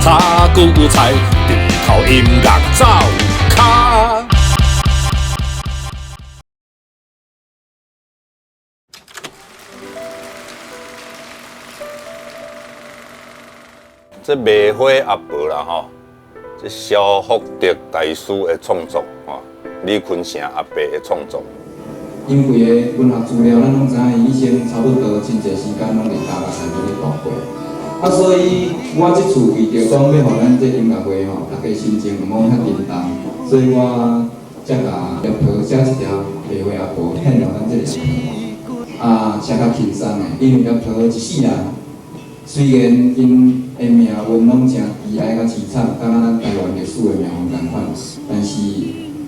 炒韭菜，日头音樂走跤。這梅花阿婆啦吼，這蕭福德大師的創作吼，李坤城阿伯的創作。因為的文學資料，咱攏知影，伊一生差不多真濟時間攏佇大陸內面咧度過。啊，所以我這次為著講欲予咱這音樂會吼，大家心情毋好遐沉重，所以我才共葉桃寫一條梅花阿婆獻予咱這個葉桃。啊，寫較輕鬆的，因為葉桃一世人，雖然𪜶的命運攏誠悲哀佮淒慘，敢若咱台灣歷史的命運仝款，但是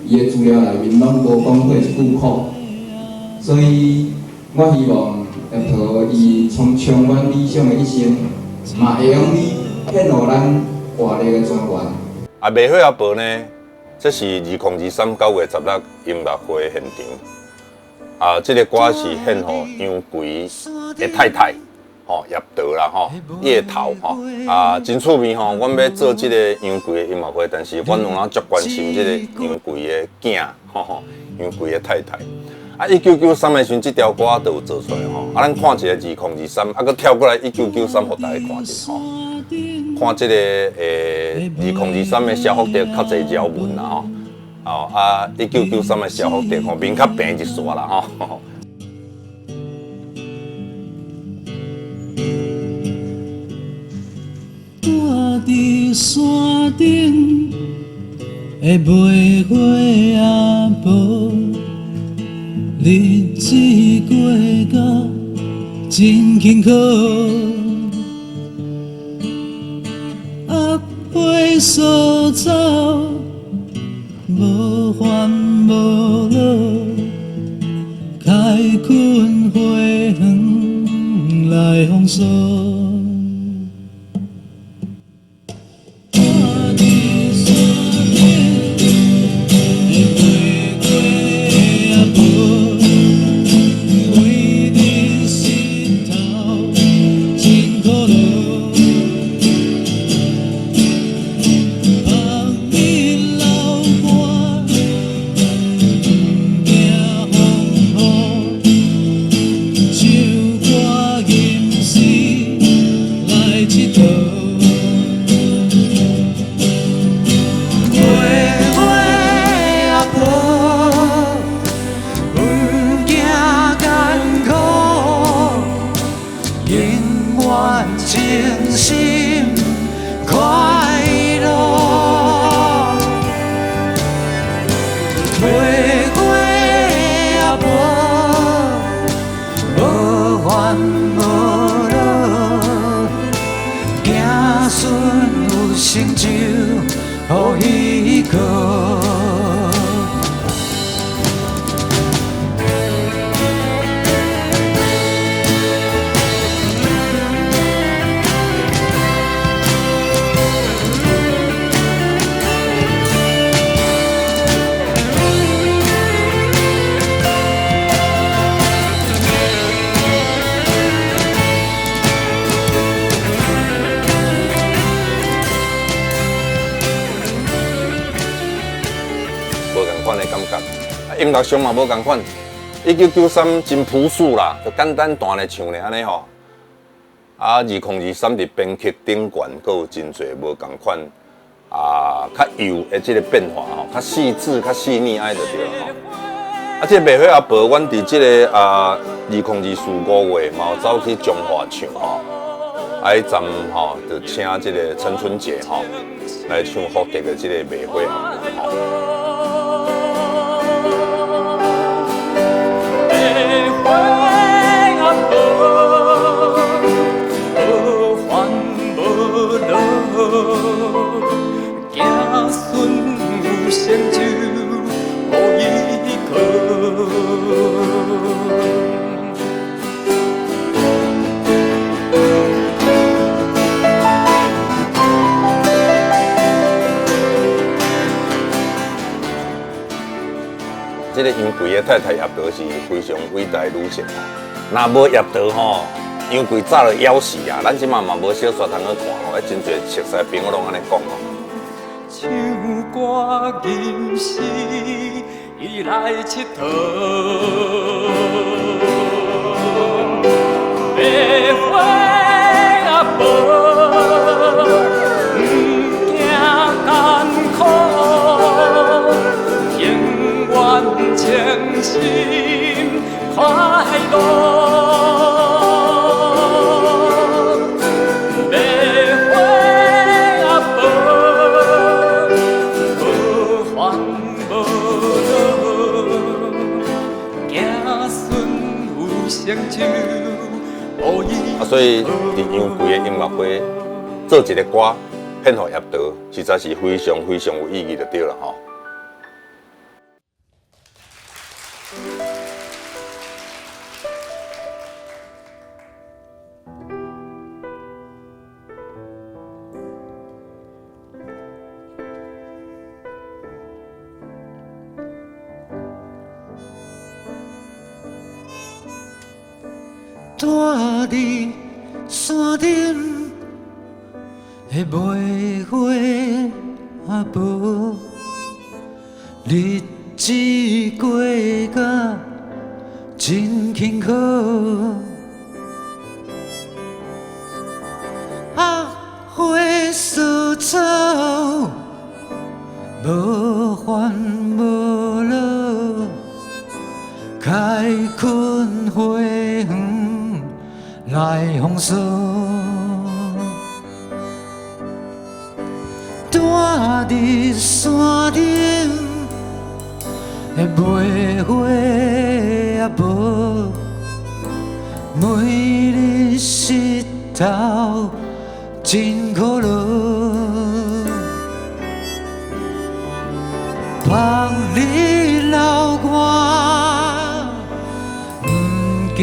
伊的資料內面攏無講過一句苦。所以我希望葉桃伊從充滿理想的一生，嘛會用來獻予咱活力的泉源。啊，梅花阿婆呢？這是2023 9月16音樂會現場。啊，這個歌是獻予楊貴的太太，吼葉桃啦，吼葉桃吼。啊，真趣味吼！阮欲做這個楊貴的音樂會，但是阮有影足關心這個楊貴的囝，吼楊貴的太太。啊，1993的時陣，這條歌就有做出來吼。啊，咱看一下2023，啊，閣跳過來1993，予大家看一下吼。看這個2023的蕭福德較濟條紋啦吼。哦，啊，1993的蕭福德吼，面較平一撮啦吼。蹛佇山頂的梅花阿婆，日子過甲真辛苦，阿花所走，無煩無惱，開墾花園來豐收。音樂上嘛無仝款，1993真樸素啦，就簡單彈來唱咧按呢吼。啊，2023佇編曲頂懸，閣有真濟無仝款啊，較幼的這個變化吼，較細緻、較細膩按呢就對吼。啊，這個梅花阿婆，阮佇這個啊2024 5月嘛有走去彰化唱吼，啊，彼站吼就請這個陳春杰吼來唱福德的這個梅花阿婆吼。這個楊貴的太太葉桃是非常偉大的女性吼，若無葉桃吼，杨贵早就枵死啊！咱這馬嘛無小煞通去看哦，真濟熟似朋友攏按呢講哦。唱歌吟詩來𨑨迌，白花仔婆，毋惊艰苦，永遠清心快樂。啊，所以佇楊貴的音樂會做一个歌獻予葉桃，實在是非常非常有意義就對了吼。住佇山頂的梅花仔婆，日子過甲真勤苦，鸭花索草，無煩無惱，開墾花園來豐收，住佇山頂的梅花仔婆，每日日頭真苦惱，曝日流汗，毋驚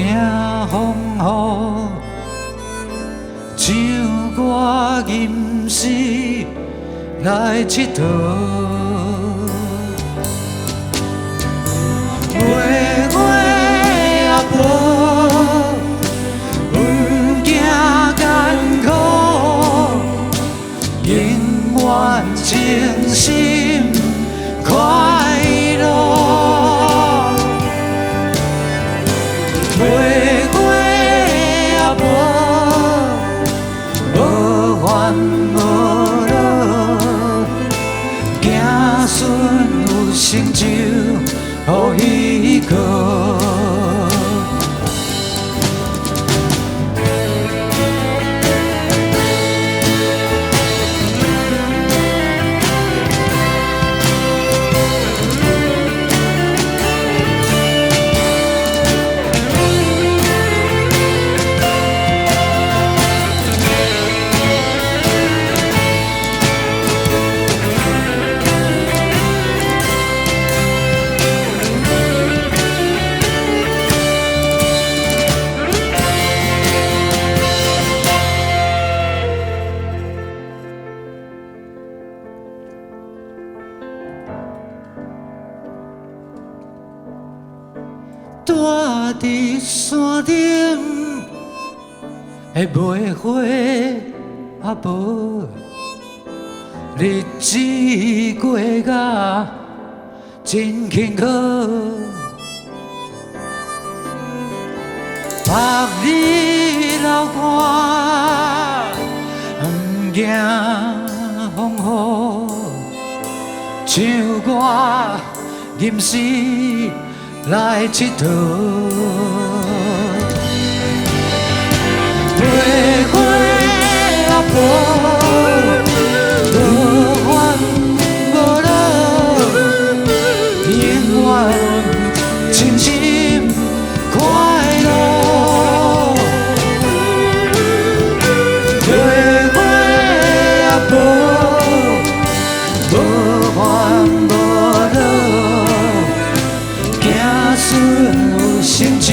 風雨，唱歌吟詩來𨑨迌。梅花仔婆，毋驚艱苦，永遠清心快樂。梅花仔婆，無煩無惱，子孫有成就，予依靠。住佇山頂的梅花仔婆，日子過甲真勤苦，曝日流汗，毋驚風雨，唱歌吟詩來𨑨迌。梅花仔婆，無煩無惱，永遠清心快樂。梅花仔婆，無煩無惱，子孫有成就。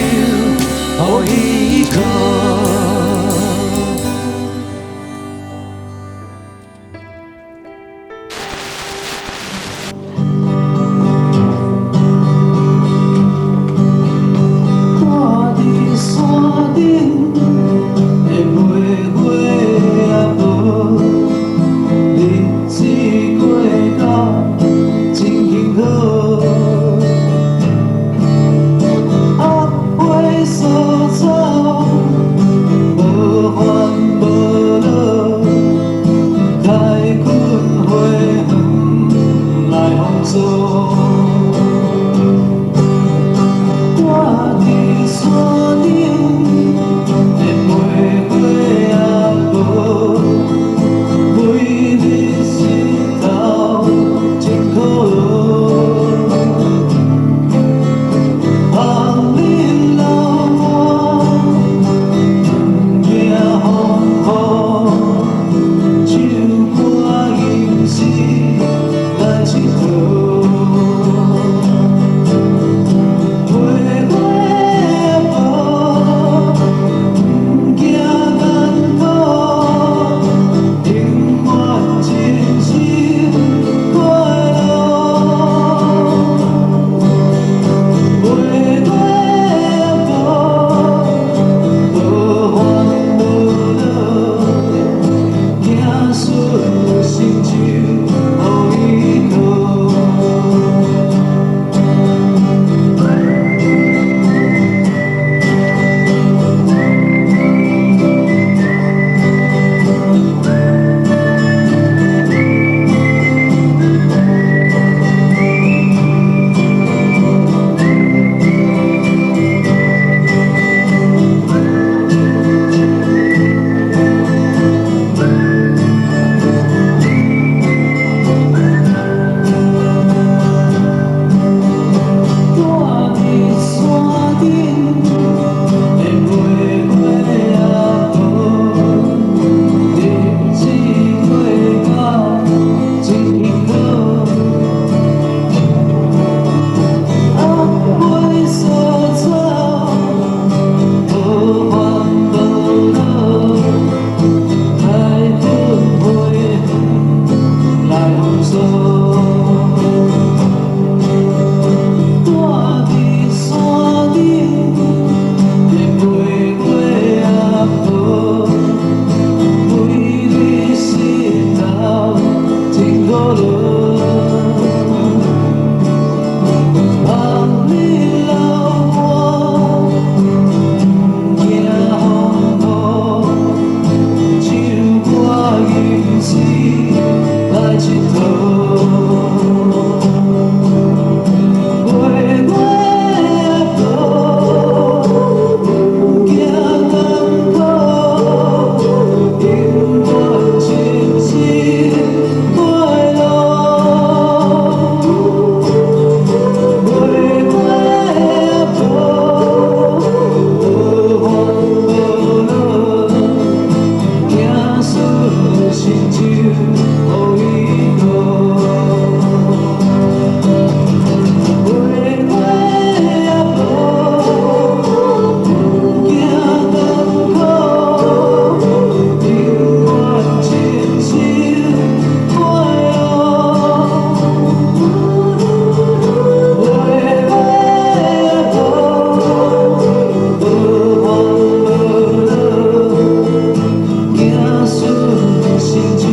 出心情。